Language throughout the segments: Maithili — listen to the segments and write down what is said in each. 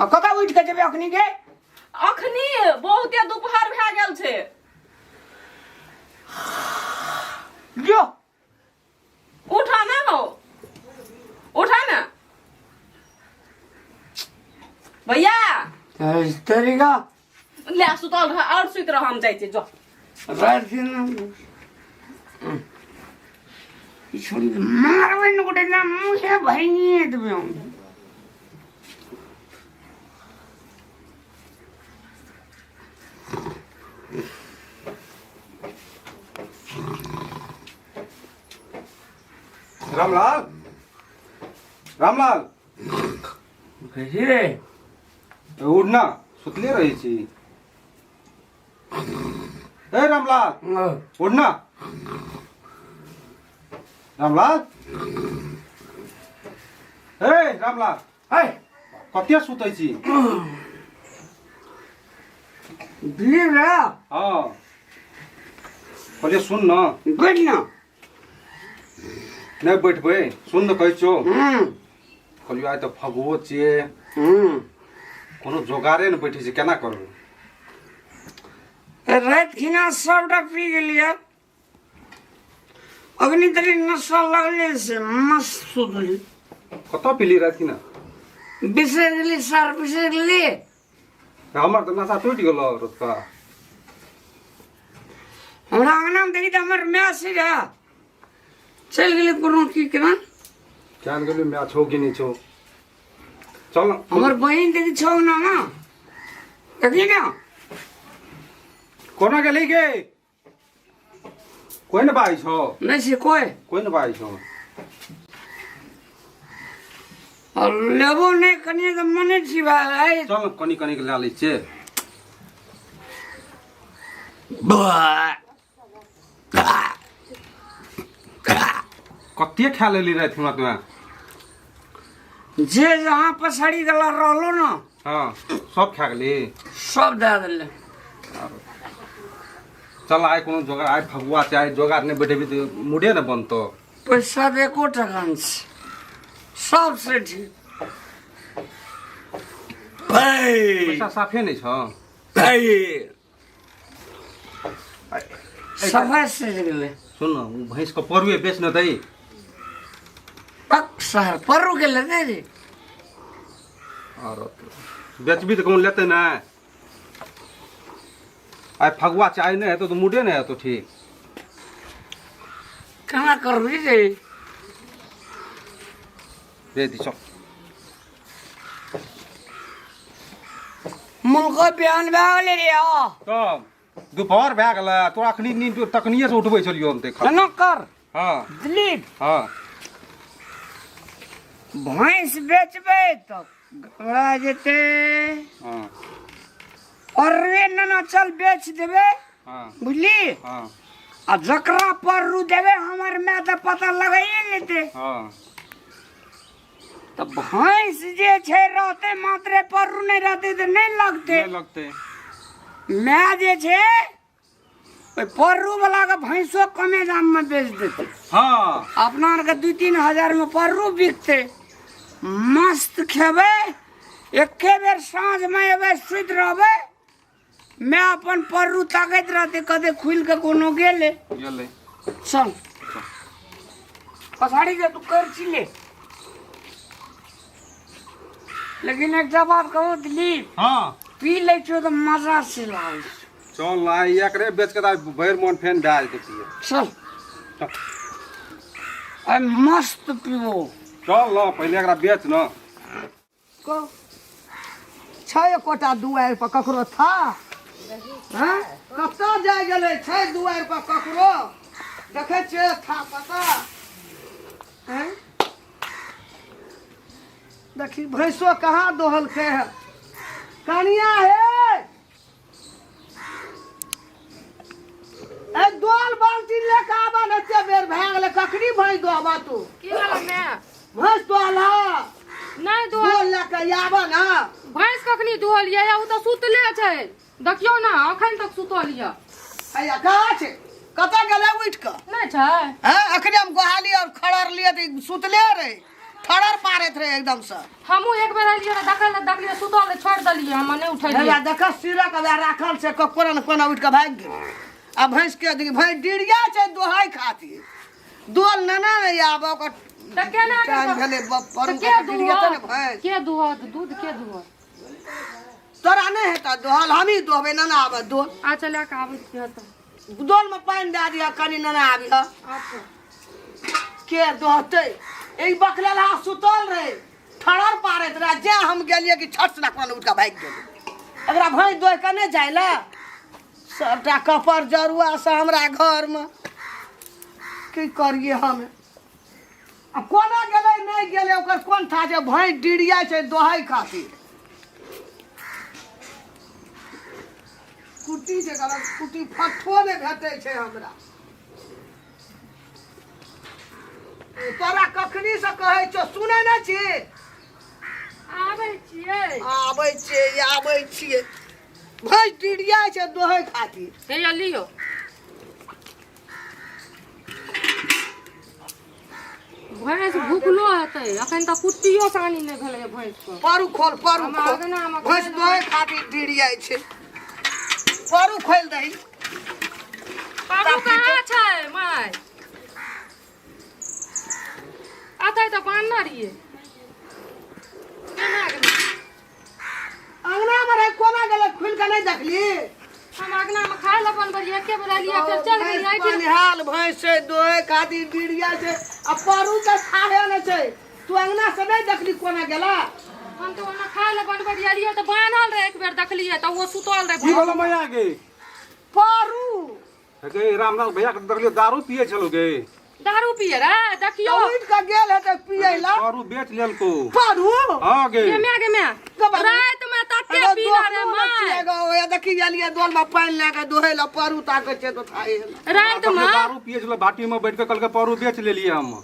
आ कतऽ उठि कऽ जेबै अखनी के? अखनी बहुते दुपहर भए गेल छै। जो उठा ना हो, उठा ना भैया। तरीका ले सुतल रह और सुति रह, हम जाइ छी जो। राति दिन ई छोड़ी मारबै ने गोटे ना मुँहे भैंगिए देबै हम। रामलाल, रामलाल। कैसे रे? उठ ना, सुतले रहै छी। ए रामलाल, उठ ना रामलाल। ए रामलाल, ए कते सुतै छी? दिलीप रे। हाँ, कहलियै सुन न। बैठ ना। नहि बैठबै, सुन न, कहै छियौ। कहलियौ आइ तऽ फगुओ छियै। कोनो जोगारे ने बैठै छै, केना करबै? राति खिना सबटा पी गेलियै, अग्नि तरी नशा लगले से मस्त सुतली। कतऽ पीली राति खिना? बिसरि गेली सर, बिसरि गेली। हमर तऽ नशा टूटि गेलो रतुका। हमरा अंगनामे देखी तऽ हमर माय से रहे, चलि गेलै कोनो की केना। केहन गेलियो, माय छौ कि नहि छौ? चल न। हमर बहिन देखी छौ अंगनामे, देखी ने। कोना गेली गे? कोइ ने बाजै छौ? नहि छै कोइ। कोइ ने बाजै छौ? और लेबो नहि कनिए तऽ मने छी भाइ। चल न, कनि कनि के लए लै छियै। कते खा लेली राति हमरा तोरा? जे जहाँ पछाड़ी गला रहलो ना। हाँ, सब खा गेली। सब दए देले। चल, आइ कोनो जोगार, आइ फगुआ छै, आइ जोगार नहि बैठेबी तऽ मूडे ने बनतो। पैसा तऽ एको टका नहि छै, सब से ठीक। पैसा साफे नहि छौ। सफाइ से गेलै। सुन न, ओ भैंस के परुए बेच न दै। पक शहर परू के लेते रे। और बेचबी तऽ कोनो लेतै नहि। आइ फगुआ छै, आइ नहि हेतौ तऽ मूडे नहि हेतौ ठीक। केना करबी रे? दे दी, चल। मुल्को बिहान भए गेलै रे। आ तब दुपहर भए गेलै, तोरा अखनी नींद तखनिए से उठबै छलियौ हम तऽ। केना कर? हाँ। दिलीप। हाँ। भैंस बेचबै तऽ गड़बड़ा जेतै। हाँ। अरवे नना चल बेच देबै। हाँ। बुझली? हाँ। आ जकरा पर देबै हमर माय तऽ पता लगाइए लेतै। हाँ। तऽ भैंस जे छै रहतै मात्रे, परू नहि रहतै तऽ नहि लगतै। नहि लगतै। माय जे छै ओहि परू वाला के भैंसो कमे दाम में बेच देतै। हाँ। अपना आरके 2-3 हजार में परू बिकतै, मस्त खेबै। एके बेर साँझ में एबै, सुति रहबै, मैं अपन परू ताकैत रहतै कते खुलि के कोनो गेलै। गेलै। चल पछाड़ी के तू कर छी ले। लेकिन एकटा बात कहू दिलीप? हाँ। पी लै छियौ तऽ मजा से लागै छै। चल, आइ एकरे बेच के तऽ भरि मोन फेन भए जेतै पिए। चल। चल। आइ मस्त पीबो। चल न, पहिले एकरा बेच न। कह छै एकोटा दुआरि पर ककरो था? हँ, कतऽ जाय गेलै? छै दुआरि पर ककरो? देखै छियै था पता? आँय, देखी भैंसो कहाँ दोहलकै है। कनिया हे, ए दोल बाल्टी लेके आबा ने, एते बेर भए गेलै, कखनी भैंस दोहबा तू? की भेल माय? भैंस दोहल? नहि दोहल। दोल लेके आबा ना। भैंस कखनी दोहल ये? ओ तऽ सुतले छै, देखियौ ने, अखन तक सुतल ये। हैया कहाँ छै? कतऽ गेलै उठि कऽ? नहि छै। हँ, अखने हम गोहाली और खड़र लिए तऽ ई सुतले रहे। ठड़र पारैत रहे एकदम से। हमहूँ एक बेर एलियै रहे देखै लए, देखलियै सुतल रहे, छोड़ि देलियै, हम नहि उठेलियै। हेला देख, सिरक वएह राखल छै, कोना ने कोना उठि कऽ भागि गेलै। आ भैंस के देखी, भैंस डिरिया छै दोहाइ खातिर, दोल नेने ने आब ओकर तऽ केना टाइम भेलै। तऽ परू के डिरियेतै ने दुहत? भैंस। के दुहत दूध? के दुहत? तोरा नहि हेतऽ दोहल, हमही दोहबै। नेना आबऽ दोल। अच्छा, लए कऽ आबै छियै तऽ। दोलमे पानि दए दिहऽ कनि, नेना आबिहऽ। अच्छा। के दोहतै? ई बकलेलहा सुतल रहे, ठड़र पारैत रहे, जे हम गेलियै कि छठ से कोन उठि कऽ भागि गेलै। एकरा भैंस दोहि कऽ नहि जाइ लए, सबटा कपर जरुआ से हमरा घरमे। की करियै हम? आ कोना गेलै नहि गेलै ओकर कोन था जे भैंस डिरिया छै दोहै खातिर। कुट्टी छै गलत कुट्टी, फट्ठो नहि भेटै छै हमरा। तोरा कखनी से कहै छौ, सुनै नहि छी? आबै छियै। आबै छियै, आबै छियै। भैंस डिरिया छै दोहै खातिर। हैया लियौ। भैंस भुखलो हेतै, अखन तऽ कुट्टियो सानी नहि भेलै भैंस के। पारू खोल, पारू हमरा खोल। अङ्गनामे भैंस दोहै खातिर डिरिया छै, पारू खोलि दही। बाबू कहाँ छै माय? अतै तऽ बान्हने रहियै, केना गेलै? अंगना में रहे, कोना गेलै? खुलि कऽ नहि देखली? हम अङ्गनामे खाय लए बनबै रहियै, एके बेर एलियै, फेर चलि गेलियै एहिठिन। पनिहाल भैंस छै, दोहे खातिर डिरिया छै आ पारू के खाहे नहि छै। तू अंगना से नहि देखली कोना गेला? हम तऽ ओना खाय लए बनबै रहियै, एलियै तऽ बान्हल रहै। एक बेर देखलियै तऽ ओ सुतल रहै। की भेलो मैया गे? पारू। गे रामलाल भैया के देखलियो दारू पिए छलो गे। दारू पिए रे, देखियो। उठि कऽ गेल हेतै पियै लए। दारू बेच लेलको। पारू? हाँ गे। गे माय, गे माय, राति में तते पीला रे माय। देखी, एलियै दोल में पानि लए कऽ दोहे लए, पारू ताकै छै तऽ थाहे। राति में दारू पिए छलो भाटी में बैठ के, कहलकै पारू बेच लेलियै हम।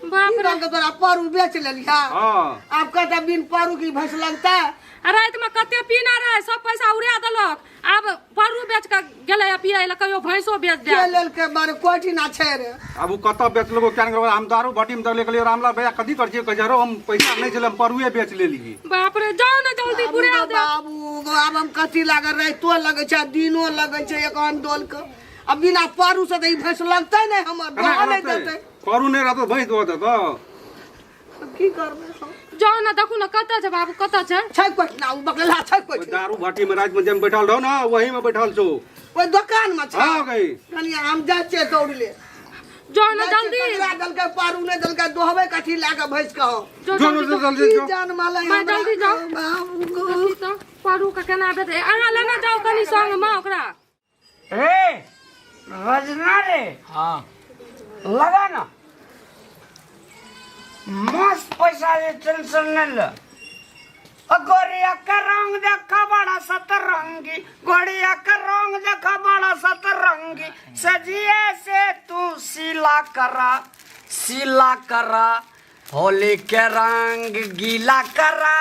बाप रे! कहलकै तोरा पारू बेच लेलियै? हाँ। आब कहता बिन पारू की भैंस लगता? आ राति में कते पीना रहे, सब पैसा उड़ा देलक। आब परू बेच के गेलै पियै लए, कहियो भैंसो बेच के दे। लेलकै? बारे कोठी ना छै रे। आब ओ कतऽ बेचलको क्या नहीं, हम दारू भाटी में देखलियै, कहलियै रामलाल भैया कथी कर छियै? कहै छै, हम पैसा नहीं छलै, हम परुए बेच लेलियै। बाप रे, जाओ ने जल्दी पुरा दे। बाबू, आब हम कथी लागल? रातिो लगै छै आ दिनो लगै छै एखन दोल के। आ बिना पारू से तऽ ई भैंस लगतै नहि हमर। केना दोहा नहि रहतै? देतै। परू नहि रहतौ भैंस दो देतौ? की करबै हम? जाओ ने, देखू ने कतऽ छै बाबू, कतऽ छै? छै कोठिना, ओ बकलेला छै ओहि कोठिना। दारू भाटी में राति में जब बैठल रहो ना, वही में बैठल छौ। ओहि दोकान में छै? हाँ गई। कनिया, हम जाइ छियै दौड़ले। जाओ ने जल्दी। ककरा देलकै पारू नहि देलकै, दोहबै कथी लए कऽ भैंस के हम? जो जो जल्दी जो जो। जल्दी की जो। जान मालै माँ, हमरा? जल्दी जाओ। बाबू गो। देखी तऽ परू के केना बेचै। अहाँ लेने जाउ कनि संग में ओकरा। रे रजना रे। हाँ। लगा ना मस्त पैसा के टेंशन नहीं ले। ओ गोरिया के रंग देखा बड़ा सतरंगी, गोरिया के रंग देखा बड़ा सतरंगी, सजिए से तू सिला करा, सिला करा, होली के रंग गीला करा,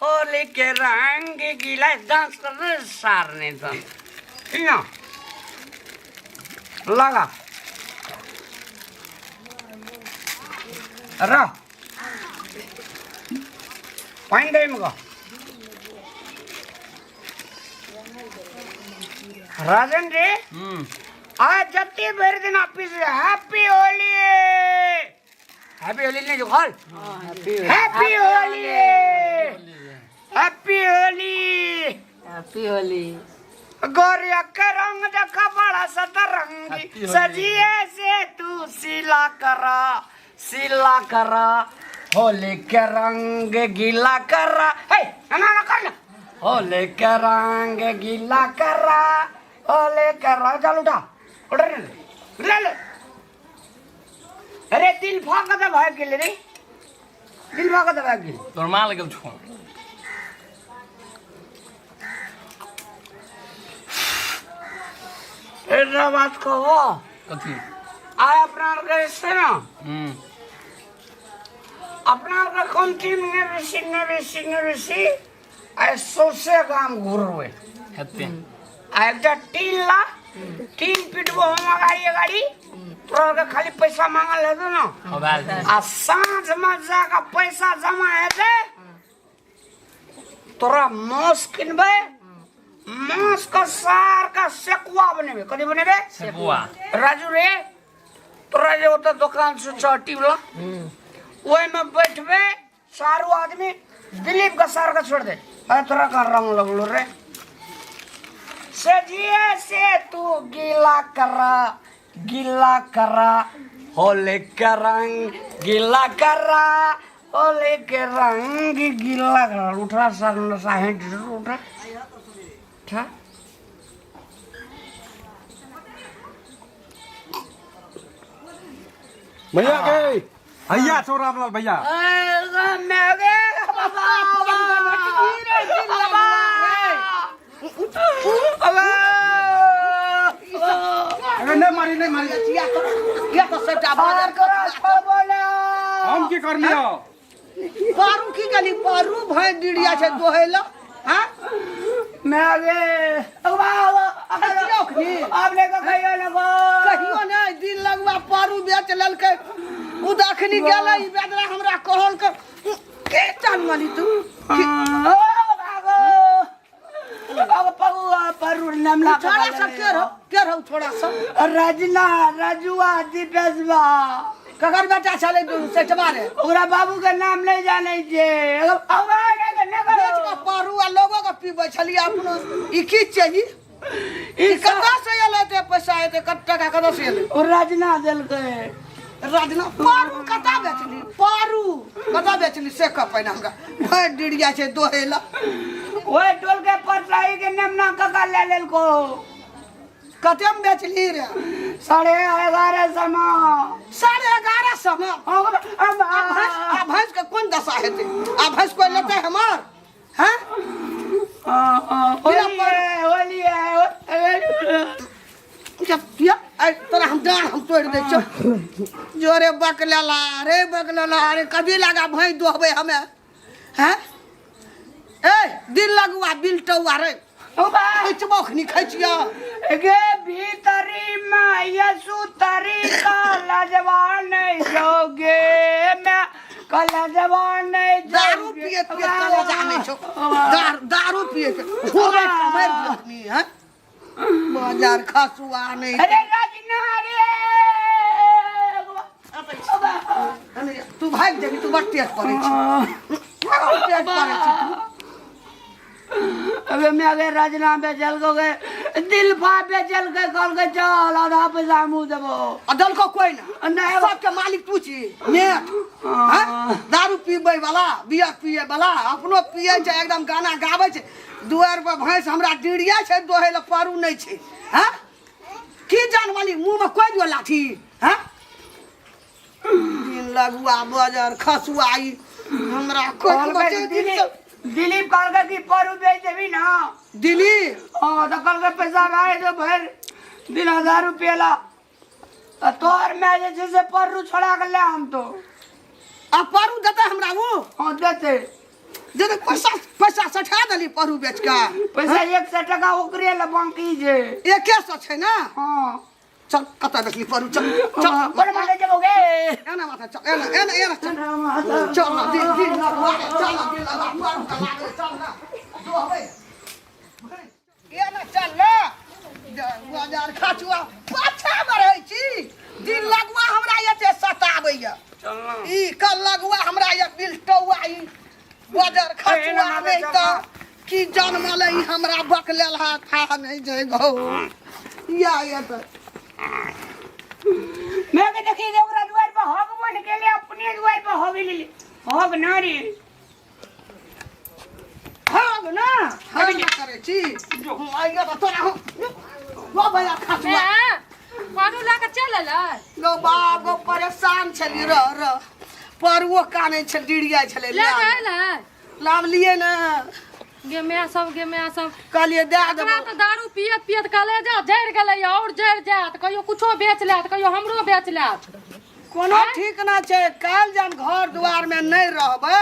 होली के रंग गीला। डांस कर रहे सार नहीं तो ना लगा रह पानि दै में राजन जी। आज जत्ती भरि दिन office. Happy Holi. Happy Holi नहीं जो, happy Holi, happy Holi. Happy Holi. गोरिया के रंग देखा बड़ा सतरंगी, सजिए से तू सिला करा, सिला करा, होली के रंग गीला करा। हे ना ना कर ना, होली के रंग गीला करा, होली के रंग। चल उठा, उठ रे, ले ले। अरे दिल फाक दे भाग गेले रे, दिल फाक दे भाग गेले। तोर माँ लगल छौ। एकटा बात कहबो? कथी? आइ अपना आरके जे छै ने, अपना आरके कमती नहि बेसी, नहि बेसी, नहि बेसी, आइ सौंसे गाम घुरबै। हेतै। आ एकटा टीन ला टीन पिटबो हम अगाड़ी अगाड़ी तोरा के खाली पैसा मांगल हेतौ ना मोबाइल से आ साँझ में जाके पैसा जमा हेतै तोरा मांस किनबै मांस के सार के सेकुआ बनेबै कथी बनेबै सेकुआ राजू रे तोरा जे ओतऽ दोकान से चहटी वाला ओहिमे बैठबै चारू आदमी दिलीप के सार के छोड़ दे अरे तोरा का रंग लगलो रे से जिए से तू गीला करा गीला करा होले के रंग गीला करा होले के रंग गीला करा उठा सर साहेब उठा उठा भैया के भैया छौ रामलाल भैया अरे नहीं मारी नहीं मारी किया तो सबटा बाजार हम की करलियो पारू की गली पारू भैं डिरिया छै दोहैला हाँ मैं आगे हँसियौ खनी। आपने को कहियो ना गो कहियो नहि दिन लगवा पारू बेच लेलकै ओ तऽ अखनी गेलै ई बेदरा हमरा कहलकै के जानमली तू छोड़ा सब के रहो के रहो छोड़ा सब रजना रजुआ दीपेशवा ककर बेटा छलै सेठवा रे ओकरा बाबू के नाम नहीं जाने छे बेच के पारू आ लोगो के पीबै छलियै अपनो ई की चाही ई कतऽ से एलै एते पैसा एते कत टका कतऽ से एलै ओ रजना देलकै रजना पारू कतऽ बेचली पारू कतऽ बेचली से कह पहिने हमरा भरि डिरिया छै दोहे ला ओहि टोल के परसाई के नेमना कका ले लेलको कते में बेचली रे 11.5 में 11.5 में आ भैंस आ भैंस के कोन दशा हेतै आ भैंस कोई लेतै हमर हैं होली है होली है जब किया आइ तोरा हम डाँड़ हम तोड़ि दै छियौ जोरे बकलेला रे बकलेला रे कभी लगा भैंस दोहबै हमे हैं ए दिल लगुआ बिलटौआ रे खैचबो खनी खैचिया गे भीतरी में यसु तरी काला जवान नहीं जोगे मैं काला जवान नहीं दारू पिए पिए कलेजा नहीं छौ दारू दारू पिए के घूरे कमर देखनी हैं बाजार खसुआ नहीं अरे राजना रे तू भागि जेबी तू बड़ तेज पड़ै छी बड़ तेज पड़ै छी तू अबे मैं अगर राजना पे चल गो गए दिल फा पे चल के कल के चल आधा पैसा मुँह देबो आ देलको कोई ना नहीं सबके मालिक तू छी नेट हैं? दारू पीबै वाला बियर पिए वाला अपनो पिए छै एकदम गाना गाबै छै दुआर पर भैंस हमरा डिरिया छै दोहे लए पारू नहि छै हैं की जानवाली मुंह में कोई दियो लाठी हैं दिन लगुआ बजर खसुआ ई हमरा कोई कहलकै बचे दिन दिलीप दिलीप कहलकै कि परू बेच देबी ना दिलीप हाँ तो कहलकै पैसा भए जेतौ भरि दिन 1000 रुपया ला आ तोहर माय जे छै से परू छोड़ा के ले हम तो आ परू देतै हमरा ओ हाँ देते देते पैसा पैसा सठा देली परू बेच के पैसा 100 टका ओकरे ले बाकी छै 100 छै ना हाँ चल कतऽ बेचली परू चल चल कोन माथे जेबोगे एना माथा चल एना एना एना चल चल ना दिन दिन लगवा चल ना दिन लगवा परू के लागल चल ना दोहबै एना चल ना बाजार खाचुआ पाछा में रहै छी दिन लगुआ हमरा एते सताबैया ई कल लगुआ हमरा ये बिलटौआ ई बजर खचुआ नहि तऽ की जनमल ई हमरा बकलेल हा था नहि छै गौ या ये तऽ मैं के देखी जे ओकरा दुआर पर हग बन गेले अपने दुआर पर हग लेली हग ना रे हग ना हग ना करै छी आइयो तऽ तोरा हम गो भैया खचुआ पारू लऽ कऽ चल एलै गो बाप गो परेशान छली रह रह परुओ कानै छल डिरिया छलै लए कऽ एलै लावलियै ने गे माय सब गे माय सब कहलियै दए एकरा देबो तऽ दारू पियत पियत कलेजा जरि गेलै और जरि जायत कहियो कुछो बेच लेत कहियो हमरो बेच लेत कोनो ठीक ना छै काल्हि जहन घर दुआरमे नहि रहबै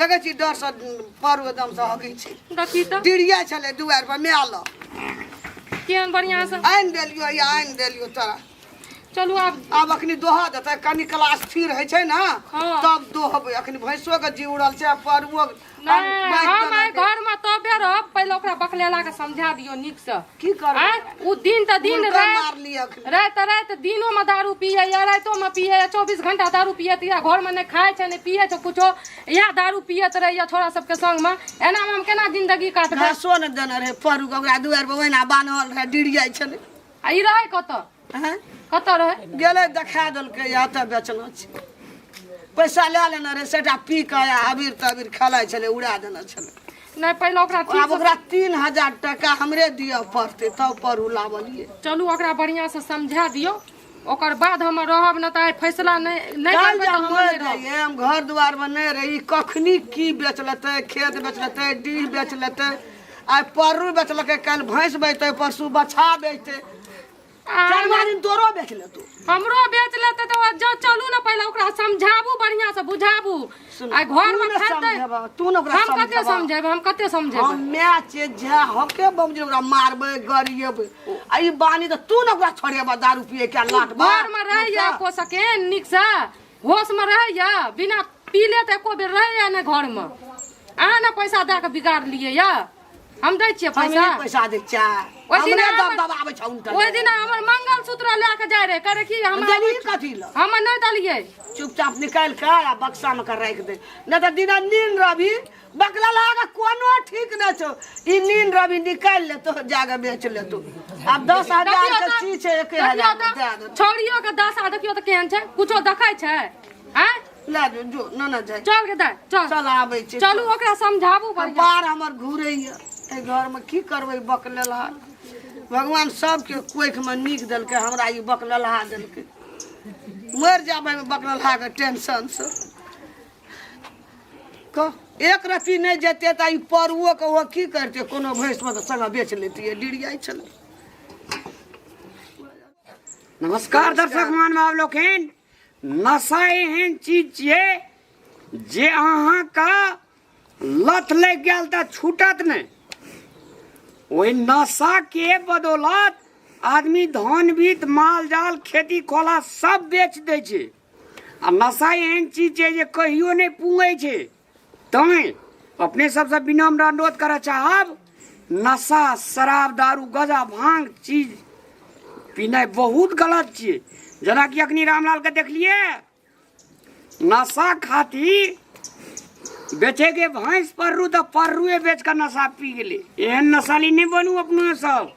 देखै छी डरसँ परू एकदमसँ हगै छै देखी तऽ डिरिया छलै दुआरि पर माय लग केहन बढ़िया से आनि देलियो या आनि देलियो तोरा। चलू आब। आब अखनी दोहा देतै, कनी कला स्थिर होइ छै ने हाँ। तब दोहबै। अखनी भैंसो के जी उड़ल छै, परुओ। नहीं, हम आइ घर में तबे रहब, पहिले ओकरा बकलेला के समझा दियो नीक से। की करबै? आँय, उ दिन तऽ दिन हुनका राति मारली अखनी। राति राति दिनो में दारू पिए या रातिो में पिए, 24 घंटा दारू पियत या घर में नहीं खाए छै नहीं पिए छै कुछो, या दारू पियत रहैया छोरा सबके संग में। एना में हम केना जिंदगी काटबै? घासो ने देने रहै परू के, ओकरा दुआरि पर ओहिना बान्हल रहै, डिर जाइ छलै। आ ई रहै कतऽ? हैं? कतऽ रहै? गेलै देखा देलकै, एतऽ बेचना छै। पैसा लए लेने रहै, सेटा पी कऽ आ अबीर तबीर खेलाइ छलै, उड़ा देने छलै। नहीं, पहिले ओकरा ठीक आब से ओकरा 3000 टका हमरे दिअ पड़तै तब परू लाबलियै। चलू ओकरा बढ़िया से समझा दियौ, ओकर बाद हम रहब न तऽ आइ फैसला नहि नहि काल्हि करबै जे तऽ हम हम मरि नहि रहब। जइयै, हम घर दुआरमे नहि रही, कखनी की बेच लेतै, खेत बेच लेतै, डीह बेच लेतै। आइ परू बेचलकै, काल्हि भैंस बेचतै, परसू बछा बेचतै, चारि दिन तोरो बेच लेतौ। हमरो बेच लेतै तऽ जो चलू ने पहिले ओकरा समझाबू, बढ़िया से बुझाबू। आ घर में तू ने खेतै। समझेबह, तू ने ओकरा हम कते समझेबह। समझेबै, हम कते समझेबै? हम माय छियै, जे हके बमजी ओकरा मारबै गरिएबै। आ ई बानी तऽ तू ने ओकरा छोड़ेबह दारू पिए के लाट। घर में रहैया एको सेकेंड नीक से होश में रहैया? बिना पीले तऽ एको बेर रहैया नहि घर में। अहाँ ने पैसा दए कऽ बिगाड़ लिए या हम दै छियै पैसा? पैसा पैसा दै छै। ओहि दिना हमरे हमर- दब दबाबै छौ उनटा। ओहि दिना हमर मंगलसूत्र लए कऽ जाइ रहै, करे की हमरा देली कथी लए? हम नहि देलियै। चुपचाप निकालि कऽ आ बक्सा मे कऽ राखि दे, नहि तऽ दिना नीन रहबी बकला लगा कोनो ठीक नहि छौ। ई नीन रहबी निकालि लेतो, जाके बेच लेतो। आब 10,000 देखियौ के तऽ- चीज छै, एक देखियौ हजार तऽ दए देतो। छौड़ियो के दशा देखियौ तऽ केहन छै, कुछो देखै छै? आँय, लए जो, जो न न जाय। चल के दाय, चल। चल आबै छी। चलू ओकरा समझाबू बढ़िया। कपार हमर घुरैया एहि घरमे, की करबै बकलेलहा। भगवान सबके कोखिमे नीक देलकै, हमरा ई बकलेलहा देलकै। मरि जाबै बकलेलहाके टेंशनसँ। कह एक रत्ती नहि जेतै तऽ ई परुओ के ओ की करतै? कोनो भैंसमे तऽ संगे बेच लेतियै, डिरियाइ छलै। नमस्कार दर्शक महानुभाव लोकनि, नशा एहन चीज छियै जे अहाँके लत लागि गेल तऽ छूटत नहि। ओहि नशाके बदौलत आदमी धन बीत माल जाल खेती खोला सब बेच दै छै। आ नशा एहन चीज छै जे कहियो नहि पुङै छै। तैँ अपने सबसँ विनम्र अनुरोध करऽ चाहब, नशा शराब दारू गजा भांग चीज पीनाइ बहुत गलत छियै। जेनाकि अखनी रामलालके देखलियै, नशा खातिर बेचेके भैंस पर्रू तऽ पर्रुए बेच कऽ नशा पी गेलै। एहन नशाली नहि बनू अपनो सब।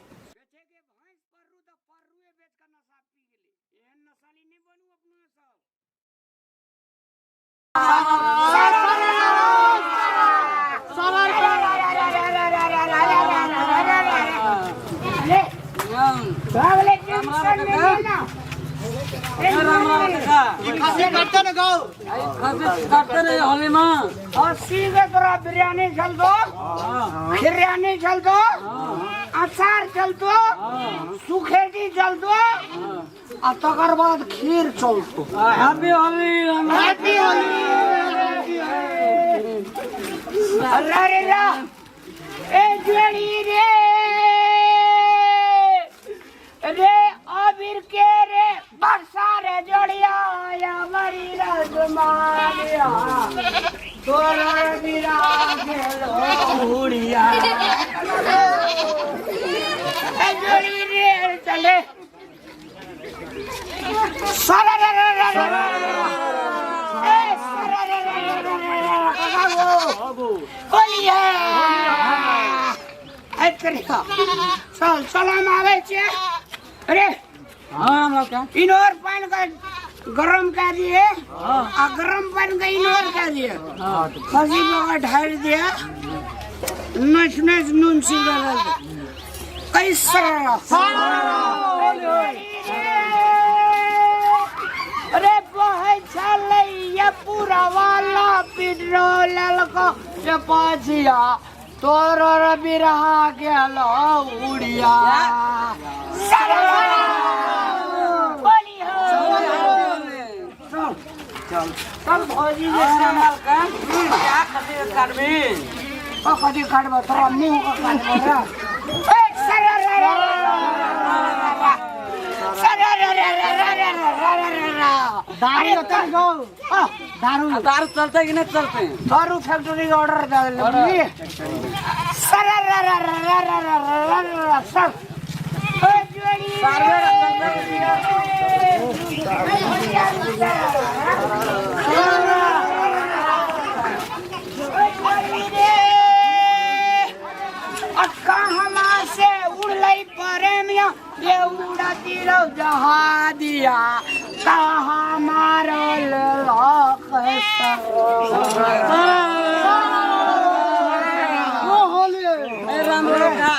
खसी काटते ने गौ? काटते नहीं होली में। खस्सी के तोरा बिरयानी चलतो, बिरयानी चलतो, अचार चलतो, सुखेटी चलतो आ तकर बाद खीर चलतो। हैप्पी होली। हैप्पी होली। अरे रे रा ए जोड़ी रे रे अबीर के रे बरसा रे जोड़िया या मरी रजमालिया तोरा बिरा गेलो उड़िया। ए जोड़ी रे चले सारा रे रे रे रे रे ए सारा रे रे रे रे रे काका गो होली है। ए तरीका चल चल, हम आबै छियै अरे। हाँ, हम लोग क्या इनोर पानि के गरम कए दिए आ गरम पानि के इनोर कए दिए, खसी पकड़ ढारि दिए, नच नच नून सिंगल कैसा। अरे बहै छलैया पूरा वाला पेट्रोल ललको से पाछिया तोर बिरहा गेल उड़िया। चल चल भौजी जे क्या खसी काटबी? ओ कथी काटबो? तोरा मुँह के काटबो रे। ए, सर रे रे रे रे। दारू होतै गौ दारू दारू चलते कि नहीं चलते दारू फैक्ट्री का ऑर्डर दे देले सर रा रा रा रा रा रा रा रा सर कहाँ से उड़लै प्रेमिया ये उड़ती रहो जहादिया कहाँ मारल लाख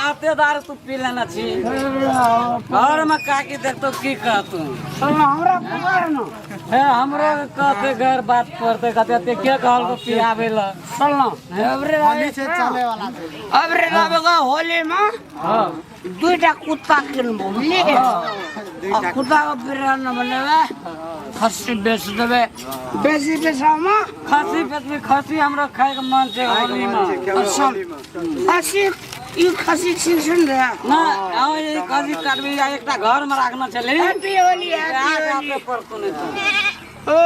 आते दारू तू पी लेना छी घर में काकी देखतो की कहतू हमरा पकड़ न हे हमरो कहते घर बात पड़ते कहते ते के कहल को पियाबे ल सुन अबरे से चले वाला अबरे बाबा होली में हां दुईटा कुत्ता किनबो बुझली आ कुत्ता के बिरयानी बनेबै खस्सी बेच देबै बेसी पैसामे खसी बेचबी खसी हमरो खाए के मन छै होली में खस्सी ई खस्सी छी सुन रे ना आओ ये खसी काटबी आ एकटा घर में राखना छलै हैप्पी होली हैप्पी होली पे पड़तो नहीं तो ओ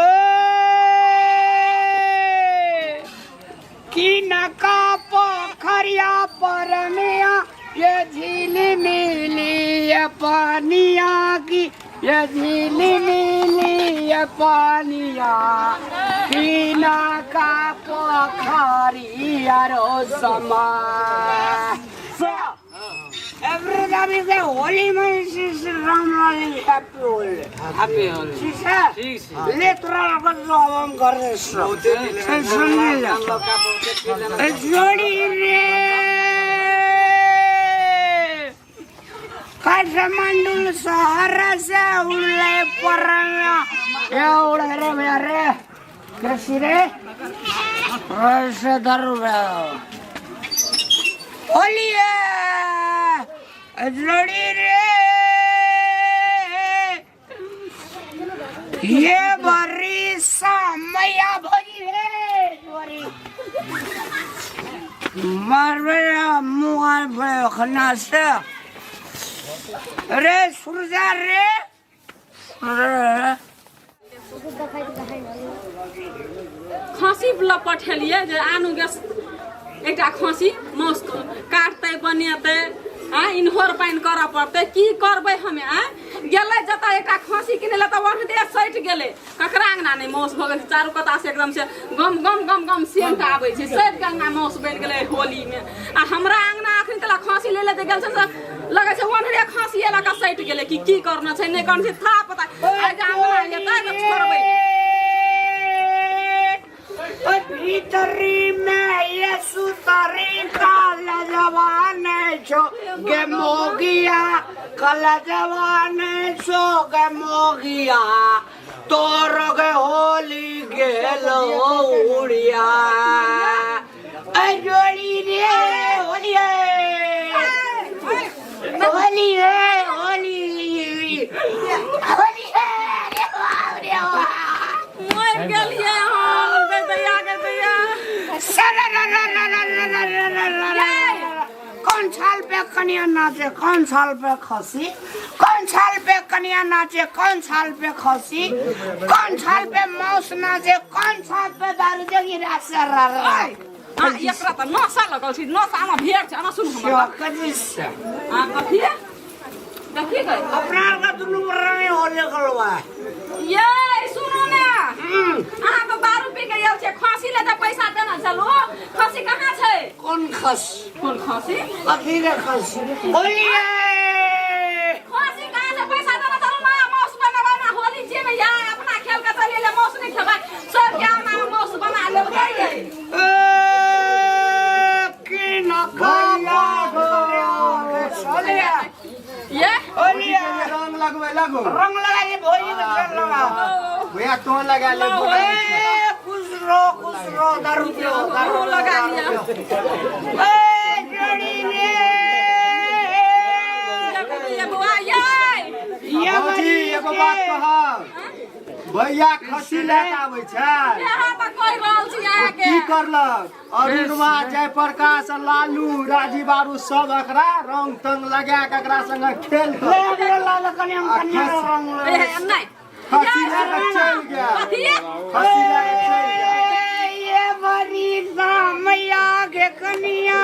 की नका पोखरिया परमिया ये झील मिली ये पानिया की ये झील मिली ये पानिया की नका पोखरिया रो समा Everybody say Holi में श्री राम लाल हैप्पी होली हैप्पी होली ठीक है ठीक छै ले तोरा लगन जो हम कर रहे सुन ले हम लोग का बहुते पी लेना जोड़ी रे काठमांडू शहर से उड़ले परना ये उड़ रे भैया रे कृषि रे से दारू होली है जोड़ी रे ये बरी मैया भरी रे जोड़ी मारबे मुँह खना से रे सुरजा रे रे खसी लऽ पठेलियै जे आनू गैस एकटा खसी मासु काटतै बनेतै आ इन्होर पानि करऽ पड़तै की करबै हमे आ गेलै जतऽ एकटा खसी किनै लए तऽ ओहने सटि गेलै ककरा अङ्गना नहि मासु भऽ गेल चारू कता से एकदम से गम गम गम गम सेंट आबै छै सबके अङ्गना मासु बनि गेलै होलीमे आ हमरा अङ्गना अखन तलक खसी लै लए जे गेल छै से लगै छै ओन्हरे खसिए लऽ कऽ सटि गेलै कि की करना छै नहि करना छै था पता आइ जे अङ्गना हेतै तऽ छोड़बै भीतरी में ये सुतरी काल जवान छो गे मोगिया कल जवान छो गे मोगिया तोर गे होली गेल उड़िया ऐ जोड़ी रे होली है होली है होली होली है रे वाह रे वाह मरि गेलियै हम गे दैया गे दैया कौन छाल पे कनिया नाचे कौन छाल पे खसी कौन छाल पे कनिया नाचे कौन छाल पे खसी कौन छाल पे मांस नाचे कौन छाल पे दारू देखी रा रा रा आ एकरा तऽ नशा लगल छै नशामे भेड़ छै अहाँ सुनू हमर बात। कथी से आ कथी कथी गई अपना का दुनू बरानी होले गलवा ये सुनू ने अहाँ तऽ दारू पी के आयल छियै खांसी ले तऽ पैसा देना चलू खांसी कहाँ छै कौन खस कोन खांसी कथी रे खस बोलिए खांसी कहाँ छै पैसा देना चलू ना माउस बनेबै ना होली छियै ने या अपना खेल के चलि एलै माउस नहि खेबै सबके अंगना मे माउस बना लेलकै की न खाया होलिया ये होलिया रंग लगबै लगो रंग लगाइए भोजी के चल लगा भैया तो लगा ले ए खुश रहो खुश रहो दारू पियो दारू लगा लिया ए जोड़ी रे ये बौआ ये ये भौजी एगो बात कहब भैया खसी लए कऽ आबै छै यहाँ तऽ कहि रहल छी माय के की करलक अरुणवा जयप्रकाश लालू राजीव आरू सब एकरा रंग तंग लगा के एकरा संगे खेल ले ले ला कनी हम कन्या रंग ले। ए, नहीं खसी लए के चलि गेल कथी खसी लए के चलि गेल ये बड़ी मैया के कनिया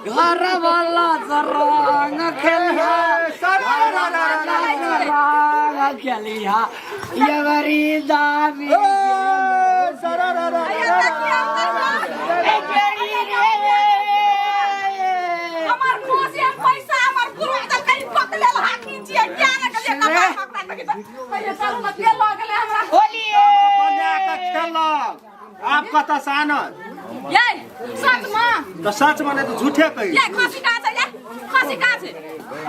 घर वाला रंग खेलिया रंग खेलिया ये बड़ी दामी हमर खोसी हम पैसा हमर पूरा दल कहीं पकड़ल हाथी छियै क्या ने कहिए कपार पकड़ा के कहिए चलू न के लऽ गेलै हमरा बना के खेलक आब कतऽ से आनत ये सच में तऽ सच मे नहि तऽ झूठे कही ये खसी कहाँ छै ये खसी कहाँ छै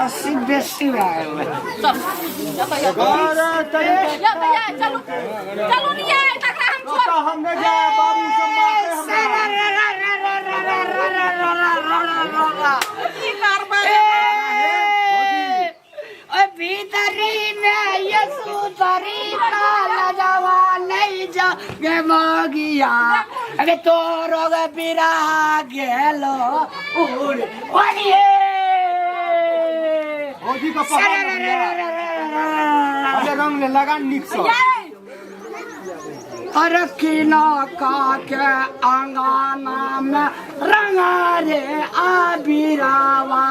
80 बेसी भए गेलै चल अरे तनी ये भैया चलू चलू ने ये तकरा हम छोड़ ओतऽ हम नहि जायब बाबू सब मारतै हमरा की करबै भीतरी में यसु तरी काला जवा नहीं जा गे मगिया अरे तोरो गे बिरा गेलो उड़ ओलिए भौजी के पकड़ अरे रंग ले लगा नीक से ये अरे किना का के अंगाना में रंगा रे आबिरावा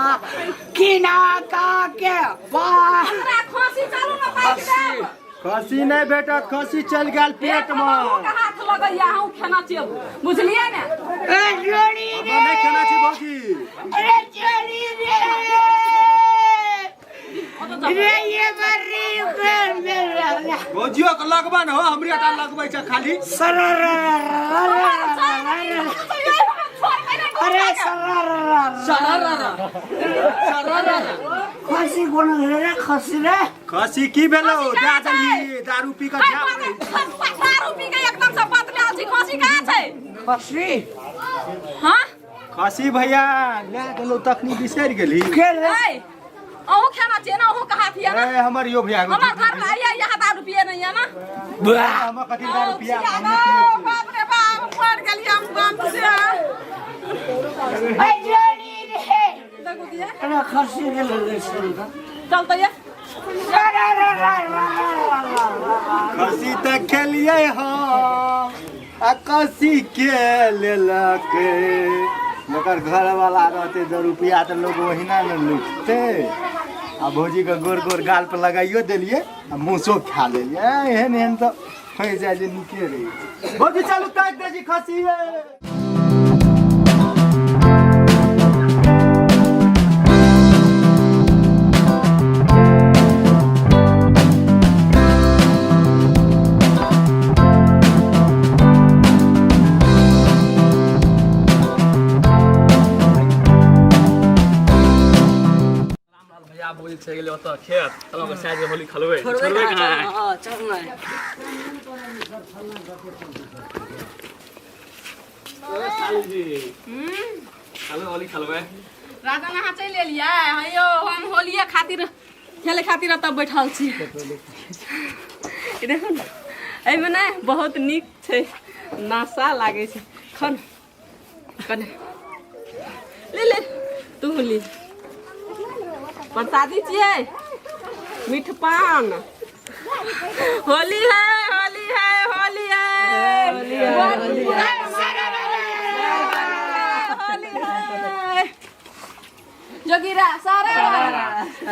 किना का के वाह हमरा खसी चलू न पाइक देब खसी नहि भेटत खसी चलि गेल पेट मे के हाथ लगैया अहूँ खेना छियै बुझलियै ने ए जोड़ी हमरा रे नहि खेना छै भौजी अरे जोड़ी रे रे ये बर्री कर मेरा भौजियो के लगबा न हो हमरे टा लगबै छै खाली अरे खसी कोन रे खसी रे खसी की भेलौ दए देलही दारू पी कऽ जा दारू पी के एकदम से बदलाल छी खसी कहाँ छै खसी हाँ खसी भैया लए गेलौ तखनी बिसरि गेली के रे ए अहूँ खेना छियै ने अहूँ के हाथ यऽ ने ए हमर यो भैया हमर घर में आइए यहाँ दारू पिए नहीं है ना हमर कथी दारू पिया हम नहि पियै छी। बाप रे बाप मर गेलियै हम गम से ए जोड़ी रे देखू दिया अरे खसी के ले सुन चल तऽ ये खसी तऽ खेलियै हम आ खसी के लेलक जकर घरवाला रहतै दू रुपैआ तऽ लोक ओहिना ने लुटतै आ भौजीके गोर गोर गाल पर लगाइयो देलियै आ मूसो खा लेलियै एहन एहन तऽ फँसि जाइ जे नीके रहै छै भौजी चलू ताकि दै छी खसी भैया बोल चलि गेलै ओतऽ खेत तब ओकर साइज होली खेलबै छोड़बै कहाँ हँ चल ने चलू होली खेलबै राजन अहाँ चलि एलियै हँ यौ हम होलिये खातिर खेले खातिर एतऽ बैठल छी ई देखू ने एहिमे ने बहुत नीक छै नशा लागै छै खन कने ले ले तू ली प्रसादी छियै मीठ पान होली है होली है होली है होली है होली है जोगिरा सारा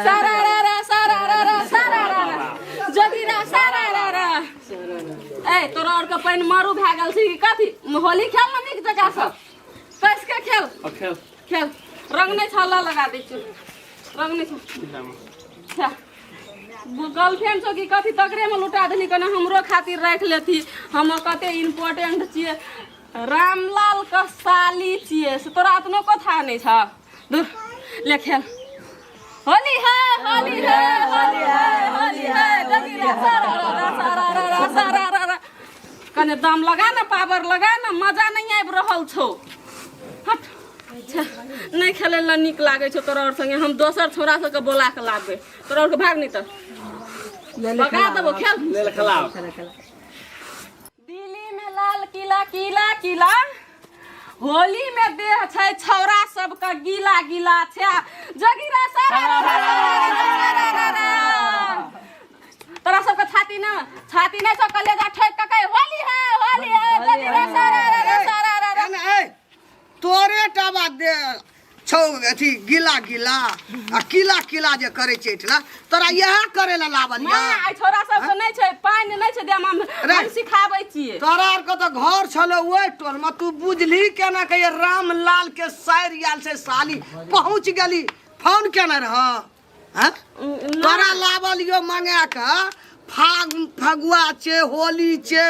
सारा रा सारा रा सारा रा जोगिरा सारा रा ए तोरा और के पानि मारू भए गेल छै कि कथी होली खेल ने नीक जकाँ सब कसि के खेल खेल खेल रंग नहि छाला लगा दै छियौ रंग नहि छौ गर्लफ्रेंड छौ कि कथी तकरेमे लुटा देली कने हमरो खातिर राखि लेती हम कते इम्पोर्टेंट छियै रामलाल के साली छियै से तोरा अपनो कथा नहि छ दूर ले खेल होली है होली है होली है होली है जगीरा सारा रा सारा रा रा सारा रा रा कने दम लगा ने पावर लगा ने मजा नहीं आबि रहल छौ हट छे, नहि खेलै लए नीक लागै छौ तोरा आओर संगे हम दोसर छोरा सबके बोला के लाबबै तोरा आओरके भाग नहि तऽ भगा देबो खेल लेल खेलाब दिल्ली में ला लाल किला किला किला होली में देह छै छौरा सबके गीला गीला छै जगीरा सारा रा रा रा रा रा रा रा। तोरा सबके छाती न छाती नहि छौ कलेजा ठोकि कऽ कहि होली है होली है जगीरा सारा रा रा सारा रा रा। एना, ए, तोरे टा बात दे छौ अथी गीला गीला आ किला किला जे करे छै एहिठिना तोरा इएह करे ला लावल माँ आइ छोरा सबके नहि छै पानि नहि छै देहमे रे। हम सिखाबै छियै तोरा आरके तऽ घर छलै ओहि टोलमे तू बुझली केना के रामलाल के साइर आयल छै साली पहुँच गेली फोन केने रह हैं? तोरा लावल यो मंगा के फाग फगुआ छै होली छै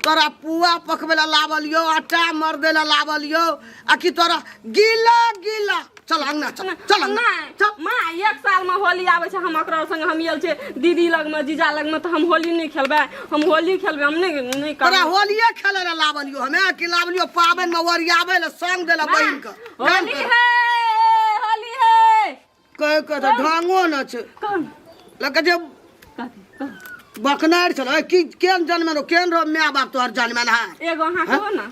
तोरा पुआ पकबै ला लावल यो आटा मरदै ला लावल यो आ कि तोरा गीला गीला चल अंगना चल चल अंगना नहि चल माँ एक साल में होली आबै छै हम ओकरा संग हम आयल छै दीदी लगमे जीजा लगमे तऽ हम होली नहि खेलबै हम होली खेलबै हम नहि नहि तोरा करबै होलिये खेले ला लावल यो हमे कि लावल यो पाबनि में ओरियाबै ला संग देला माँ, बहिन के होली है होली है कह कह तऽ ढंगो न छै कौन लगे जे कथी कौन? बकनार छल की केहन जनमे रहो केहन रहो माय बाप तोहर जनमे है एगो अहाँ कहू ने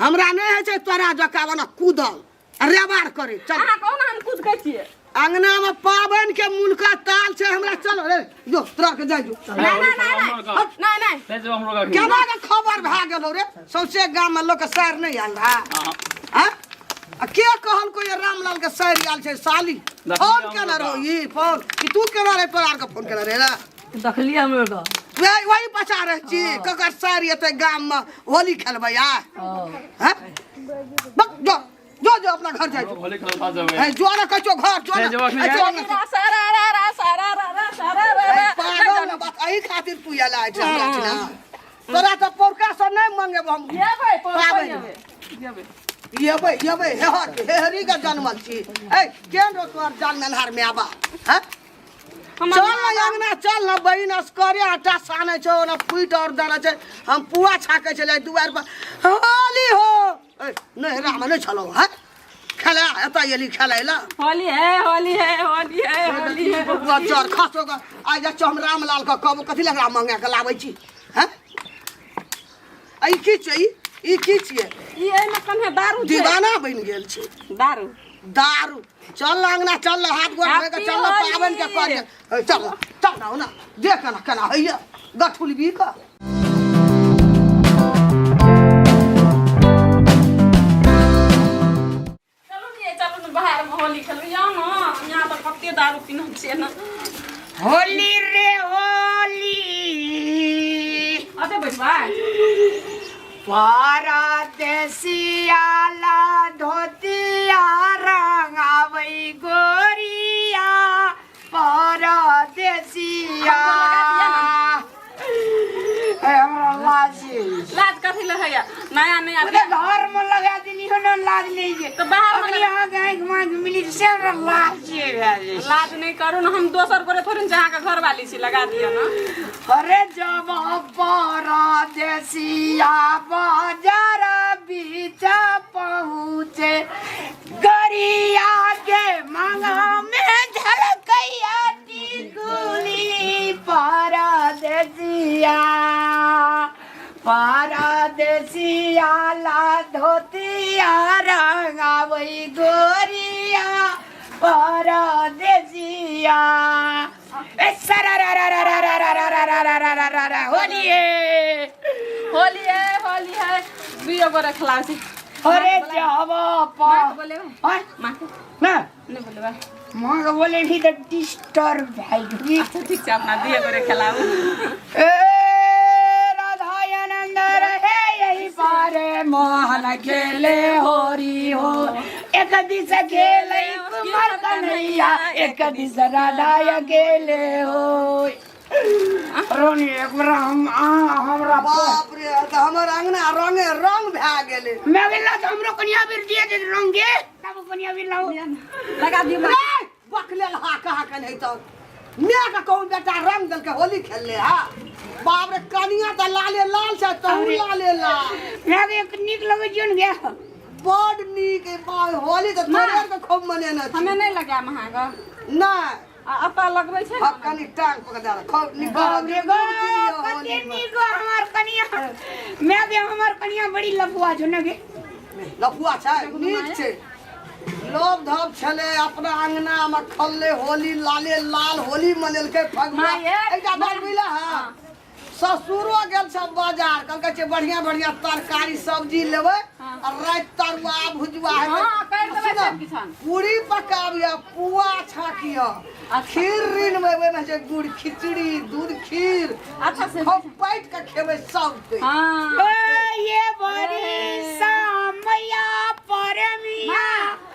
हमरा नहि होइ छै तोरा जकाँ बना कूदल आ रेबार करे चल अहाँ कहू ने हम कुछ कहै छियै अंगना में पाबनि के मुनका ताल छै हमरा चल रे जो तोरा के जाय जो नहि नहि नहि नहि नहि नहि केना के खबर भए गेलो रे सौंसे गाम में लोक के सैर नहि आयल रहा आँ? आ के कहल को ये रामलाल के सैर आयल छै साली फोन केने रहो ई फोन ई तू केना रे तोरा आर के फोन केने रे रे देखलियै हम लोग वही वही बचा रहे छी ककर सैर एते गाम में होली खेलबै आ हैं बक जो जो जो अपना घर जाय जो होली खेलबा जेबै ए, जो ना कहै छौ घर जो ना जो अखनी ए, जो ना। सारा रा रा सारा रा रा सारा रा रा पागल ना बात एही खातिर तू आयल छै हमरा छिना तोरा तऽ पौरका से नहि मंगेब हम जेबै पाबनि। जेबै जेबै येबै येबै हेहर हेहरी के जनमल छी ए केहन रहो तोहर जान मेनहार में आबा हैं हमर चल ना अंगना चल ना बहिन असकरे आटा सानै छौ ना फुटि और दाना छै हम पुआ छाकै छलै दुआर पर होली हो ए नहिरा मे नहि छलौ हैं खेला एतऽ एली खेलै लए होली है होली है होली है होली है बबुआ चर खसो के आइ जा हम रामलाल के कहबो कथी लए एकरा मंगा के लाबै छी हैं आ ई की छै ई? ई की छियै ई एहिमे कन्हे दारू छै दीवाना बनि गेल छै दारू दारू चल ना अंगना चल ना हाथ गोड़ धोए के Happy चल ना होली। पाबनि के कर ए, चल ना चल ना ना देख केना केना होइया गठुल भी का चलू ने चलू ने बाहर में होली खेलू जाउ ने यहाँ तऽ कते दारू पीने छियै ने होली रे होली अते बैठबै परदेसियाला धोतिया रंगाबै गोरिया परदेसिया ए, हमरा लाज लाज कथी लए होइया नया नया पूरे घर में लगा देली हो ना लाज नहीं जे तऽ बाहर में अखनी अहाँ के आँखि माँखि मिली से हमरा लाज जे भए जाइ छै। लाज नहि करू ने हम दोसर गोरे थोड़े ने अहाँके घरवाली छी लगा दिअ ने अरे जब परदेसिया बाजार बीच पहुँचे गरिया के मांगा में झलकैया टिकुली परदेसिया परदेसिया ला धोतिया रंगाबै गोरिया परदेसिया ए सरा रा रा रा रा रा रा रा रा रा रा रा रा रा होली है होली है होली है दुइयो गोरे खेला छी अरे जब माँ के बोलेबै आय माँ के ना नहि बोलेबै माँ के बोले भी तऽ डिस्टर्ब भए गेली अच्छा ठीक छै अपना दुइयो गोरे खेलाबू ए राधा आनंद रहे यही पारे मोहन खेले होरी हो एक दिस खेले कुमार कन्हैया एक दिस राधा अकेले हो रोनी एक बेर हम अहाँ हमरा बाप रे तऽ हमर अंगना रंगे रंग भए गेलै मैं गेला तऽ हमरो कनिया बेर दिए दे रंगे तब कनिया बेर लाओ लगा दियौ माँ रे बकलेल हा कहा के नहीं तऽ मैं के कहूँ बेटा रंग देलके होली खेलले हा बाप रे कनिया तऽ लाले लाल छै तहू लाले लाल मैं के एक नीक लगै छियौ ने गे बड नीक है बा होली तऽ तोरे आर के खूब मनेने छी हमे नहि लगायब अहाँके नहि आ अता लगबै छै हाँ कनी टांग पकड़ दे खूब निक बाप रे बाप कते नीक हमर कनिया मैं भी हमर कनिया बड़ी लफुआ छौ ने गे लफुआ छै नीक छै लोभ धप छलै अपना अंगना मे खलले होली लाले लाल होली मनेलकै फगुआ माये, एकटा बात बुझला हँ ससुरो गेल छ बाजार कहलकै छै बढ़िया बढ़िया तरकारी सब्जी लेबै आ राति तरुआ भुजुआ हेतै। हाँ, करि देबै सुनऽ, सब किसान। पूरी पकाबिह पुआ छाकिह खीर ऋण ओहिमे छै गुड़ खिचड़ी दूध खीर अच्छा से खूब बैठ के खेबै सब कोइ हाँ ए, ये बड़ी सामया परमिया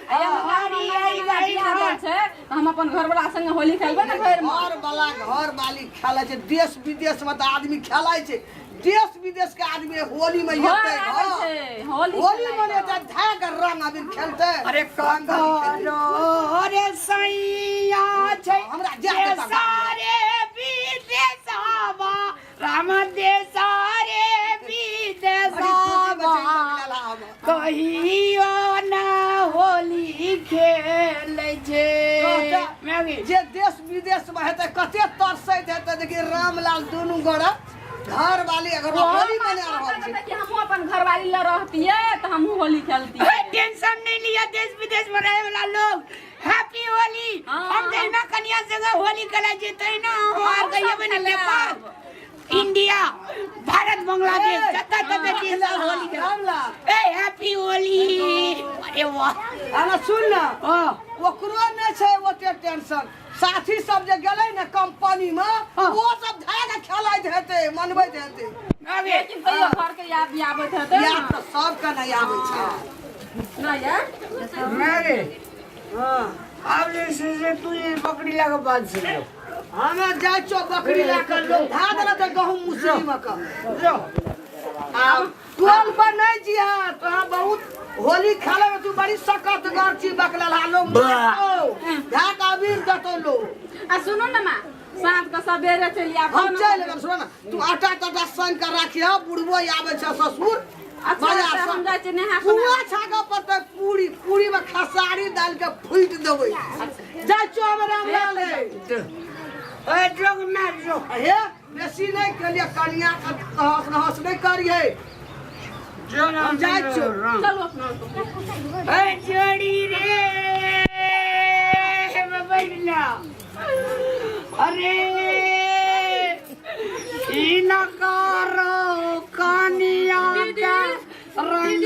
हरी आई गई बियाह भेल छै तऽ हम अपन घरवला संगे होली खेलबै ने घर मे घर वाला घर वाली खेलै छै देश विदेश में तऽ आदमी खेलै छै देश विदेश के आदमी होली में घर एतै आबै हँ। छै होली होली खेलाइ मनेतै धाय के रंग अबीर खेलतै अरे रंग अबीर खेलतै। करो रे सैया छै हमरा जा जे के तक सारे विदेशवा राम देसारे बड़ी खुशी विदेशवा में छै बकलेला हम। कहियो ना होली खेलै छै कहता, मैगी जे देश विदेश में हेतै कते तरसैत हेतै देखी रामलाल दुनू गोरा घर वाली अगर होली मना रहल छै कि हमहूँ अपन घरवाली लग रहतियै तऽ हमहूँ होली खेलतियै ए, टेंशन नहीं लिया देश विदेश में रहे वाला लोग हैप्पी होली हाँ। हम तहिना कनिया संगे होली खेलै छी तहिना हम आर कहियो ने नेपाल इंडिया भारत बांग्लादेश जतऽ ततऽ छी सब होली खेलै रामलाल ए हैप्पी होली अरे वाह आना सुन ना हाँ ओकरो नहि छै ओते टेंशन साथी सब जे गेलै ने कंपनी में ओ सब धाय के खेलैत हेतै मनबैत हेतै अबे लेकिन तैयो घरके याद भी आबैत हेतै याद तऽ सबके नहि आबै छै नहि यार मेरे हँ आब जे छै से तू जे बकरी लए कऽ बात सुन लो हमे जाइ छौ बकरी लए कऽ लोग धा देलक तऽ गहूम मुसरी में कऽ जो आ टोल पर नहीं जिया तोरा बहुत होली खेले में तू बड़ी सकत गर छी बकला लोग धा के अबीर देतौ लोग आ सुनू ने माँ साँझ के सबेरे चलि आब हम चलि एबै सुन ने तू आटा ताटा सान के राखिह बुढ़बो आबै छै ससुर अच्छा बाजार तऽ सँ। हम जाइ छी नेहा पुआ छाकऽ पड़तै पूरी पूरी में खेसारी डालि के फूटि देबै जाइ छौ हम रामलाल रे ए जोग मार जो हे बेसी नहि केलियै कनिया के तहस नहस नहि करियै जो ना हम जाइ छियौ। चलू अपना ए जोड़ी रे मैं बैठ ला अरे ई न करो कनिया के रंग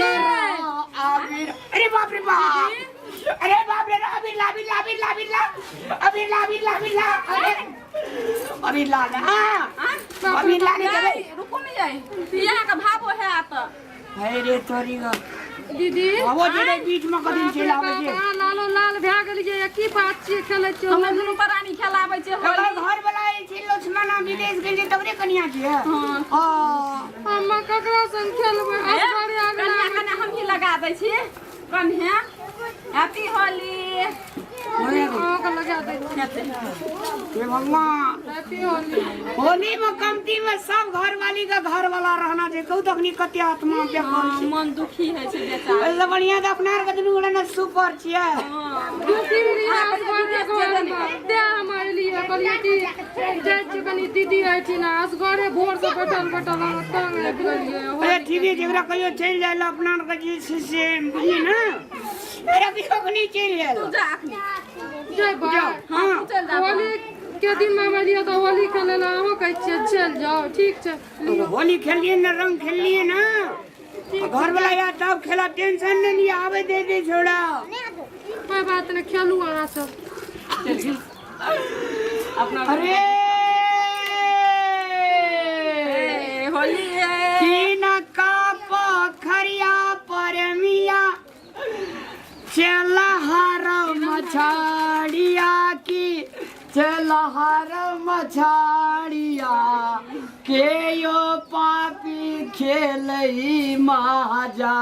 अबीर अरे बाप रे बाप अरे बाप रे अबीर ला अबीर ला अबीर ला अबीर ला अबीर ला अबीर ला अबीर ला अरे अबीर ला ना अबीर ला नहीं देबै रुकू ने जाई यहाँ के भावो है तऽ अरे तोरी गो दीदी आबो जेबै बीच में कदिन चलि आबै छै अहाँ लालो लाल भए गेलियै की बात छियै खेलै छियै हमे दुनू प्राणी खेलाबै छियै ओकर होली घर वाला जे छै लक्ष्मणा विदेश गेल छै तकरे कनिया छियै हँ। हँ हम ककरा संग खेलबै असगरे कन्या अगला कन्या हम ही लगा दै छी कन्या हैप्पी होली अहाँके लगा दै छी हे भगवान हैप्पी होली होली में कमती में सब घर वाली का घर वाला रहना छै कहू तखनी कते आत्मा बेकल छै मन दुखी होइ छै बेचारा ओहिसँ बढ़िया तऽ अपना आरके दुनू गोटा ने सुपर छियै दुखी रहियै असगरे घरमे तें हम एलियै कहलियै कि जाइ छियै कनि दीदी एहिठिना असगरे भोरसँ बैठल बैठल हम तंग आबि गेलियै अरे ठीक है जेकरा कहियो चलि जाय लए अपना आरके जे छै से बुझली ने एकरा कहियो कनी चलि जाय तू लए जा अखनी जयबै हँ तू चलि जा होली के दिनमे हम एलियै तऽ होली खेलै लए अहूँ कहै छियै चलि जाउ ठीक छै होली खेललियै ने रंग खेललियै ने घर वाला यार तब खेला टेंशन नहीं लिया आवे दे दे छोड़ा कोई बात नहीं खेलू अहाँ सब अपना अरे ए, होली है तीन का पोखरिया पर मिया चल हर मछाड़िया की चल हर मछाड़िया के यो पापी खेलई महाजा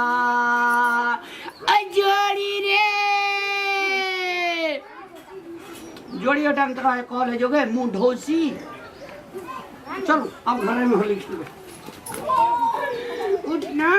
जोड़ी रे जोड़ी ओटाम तोरा कॉल है जोगे मुंह ढोसी चलू अब घरे में होली खेलबै उठ ना।